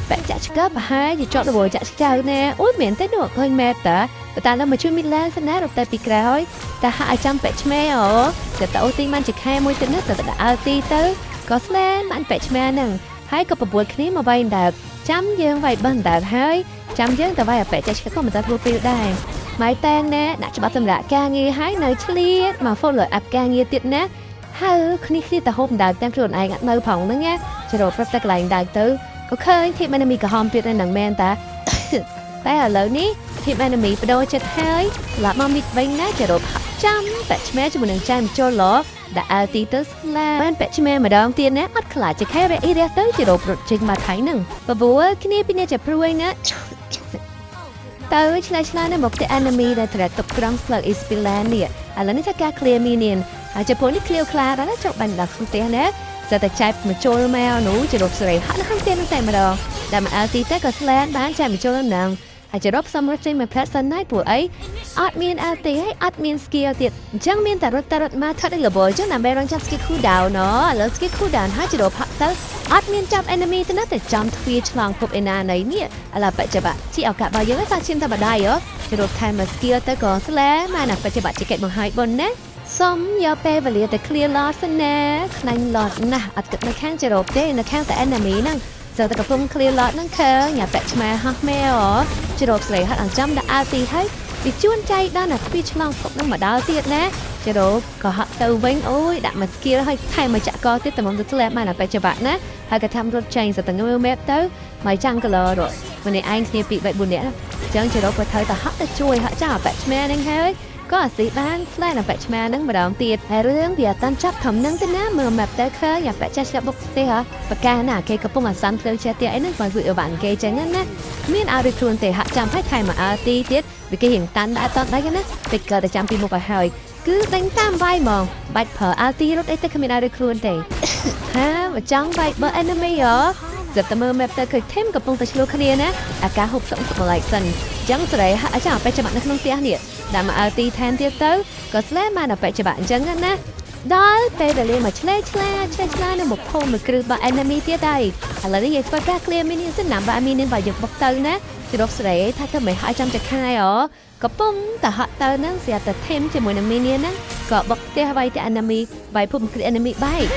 បែកចាក់ឆ្កើប្រហែលជាជាប់រវល់ចាក់ឆ្កៅណាអូយមែនទេនោះឃើញមែនតាតែឡើយមកជួយមីឡាសិនណារត់តែពីក្រោយតែហាក់ឲ្យចាំបែកឆ្មេអូតែតអូទីបានជាខែមួយទៀតណាតែដាក់អើទីទៅក៏ស្លែនបានបែកឆ្មេហ្នឹងហើយក៏បបួលគ្នាមកវាយដើកចាំយើងវាយបិណ្ឌដើកហើយចាំយើងទៅវាយអាបែកចាក់ឆ្កែក៏មិនទៅធ្វើពេលដែរម៉ៃតែងណែដាក់ច្បាប់សម្រាប់ការងារហើយនៅឆ្លៀតមក follow up ការងារទៀតណាហើយគ្នាគ្នាទៅហូបដើកតាមខ្លួនឯងអត់នៅផងហ្នឹងណាជ្រោប្រាប់តែកន្លែងដើកទៅក៏ឃើញ team enemy ក្រហមទៀតនៅនឹងមែនតា តែឥឡូវនេះ team enemy បដូរចិត្តហើយត្រឡប់មក mid វិញណាជ្រោបហាក់ចាំបែកឆ្មែជាមួយនឹងចាយចូលឡដាក់ LT ទៅស្លាបានបែកឆ្មែម្ដងទៀតណាអត់ខ្លាចជាខែរអ៊ីរះទៅជ្រោបរត់ចេញមកថៃហ្នឹងបបួលគ្នាពីនេះจะព្រួយណាទៅឆ្លើយឆ្លើយនៅមុខតែ enemy ដែលត្រូវទុកក្រុងស្លឹក Ispilan នេះឥឡូវនេះថាការ clear minion ហើយចំពោះនេះ clear ខ្លាដល់ចុកបាញ់ដល់ក្នុងផ្ទះណាស្ទើរតែចែកមកចូលមកនោះជារូបសេរីហាក់នៅក្នុងផ្ទះនោះតែម្ដងដែលមក LT ទៅក៏ slan បានចែកមកចូលនឹងហើយជារូបសំរត់ចេញមកផ្លែសិនណាយព្រោះអីអត់មាន LT ហើយអត់មាន skill ទៀតអញ្ចឹងមានតែរត់តែរត់មកថត់ឲ្យលបអញ្ចឹងដើម្បីរងចាំ skill cool down ណឥឡូវ skill cool down ហើយជារូបហាក់ទៅអត់មានចាប់ enemy ទៅណាតែចំទ្វារឆ្លងភពឯណាណីនេះឥឡូវបច្ចុប្បន្នជាឱកាសរបស់យើងថាឈាមតែបដាយហ៎ជារូបថែមមក skill ទៅក៏ slam មកណាបច្ចុប្បន្នជាកិច្ចបង្ហើយបុនណាសុំយកពេលវេលាទៅ clear lord សិនណាខ្លាញ់ lord ណាស់អត់គិតនៅខាងចរោបទេនៅខាងតែ enemy ហ្នឹងសើតែកំពុង clear lord ហ្នឹងឃើញញ៉ាពាក់ឆ្មាហោះមែអូចរោបស្រីហាត់អញ្ចាំដាក់ ulti ហើយវាជួនចៃដល់ណាទ្វារឆ្លងភពហ្នឹងមកដល់ទៀតណាចរោបក៏ហក់ទៅវិញអូយដាក់មក skill ហើយថែមមកចាក់កទៀតតែមកទៅ slap បានតែបច្ចុប្បន្នណាហើយក៏ធ្វើរត់ចេញសតងមើល map ទៅមកចាំង color រត់ម្នាក់ឯងគ្នា2 3 4នាក់ចឹងចរោបក៏ត្រូវតែហក់ទៅជួយហក់ចាំអាប៉ឆ្មាហ្នឹងហើយក៏អាស៊ីបានស្លែនអាប៉ឆ្មាហ្នឹងម្ដងទៀតហើយរឿងវាអត់តាន់ចាប់ធំហ្នឹងទេណាមើល map ទៅឃើញអាប៉ចាស់ស្លាប់បុកទេហ៎បកាណាគេកំពុងអាសាំភ្លើចេះទៀតអីហ្នឹងបើវាអវ៉ាន់គេចឹងណាមានឲ្យរួចខ្លួនទេហាក់ចាំឲ្យថែមមកអើទីទៀតវាគេរៀងតាន់ដែរអត់តាន់ដែរណាពេលកើតតែចាំពីមុខឲ្យហើយគឺដេញតាមវាយហ្មងបាច់ប្រើ ulti រត់អីទៅគ្មានឲ្យរួចខ្លួនទេហាមកចង់វាយបើ enemy ហ៎សិតតែមើល map ទៅឃើញ team កំពុងតែឆ្លោះគ្នាណាអាការហូបសុកសុកឡៃសិនចឹងសេរីហាក់ចាំបេច្បាក់នៅក្នុងផ្ទះនេះដាក់មក ulti ថែមទៀតទៅក៏ slam បានបេច្បាក់អញ្ចឹងណាដល់ពេលវេលាមកឆ្លេឆ្លាឆ្លេឆ្លានៅមកភូមិមួយគ្រឹះបើ enemy ទៀតហើយឥឡូវនេះយើងធ្វើការ clear minion សិនណាបើ minion បើយើងបុកទៅណាជ្រកស្រីថាទៅមិនហើយចាំចខាយអូកំពុងតែហក់ទៅហ្នឹងស្រាប់តែ team ជាមួយនឹង minion ហ្នឹងក៏បុកផ្ទះវាយតែ enemy វាយភូមិគ្រឹះ enemy បែក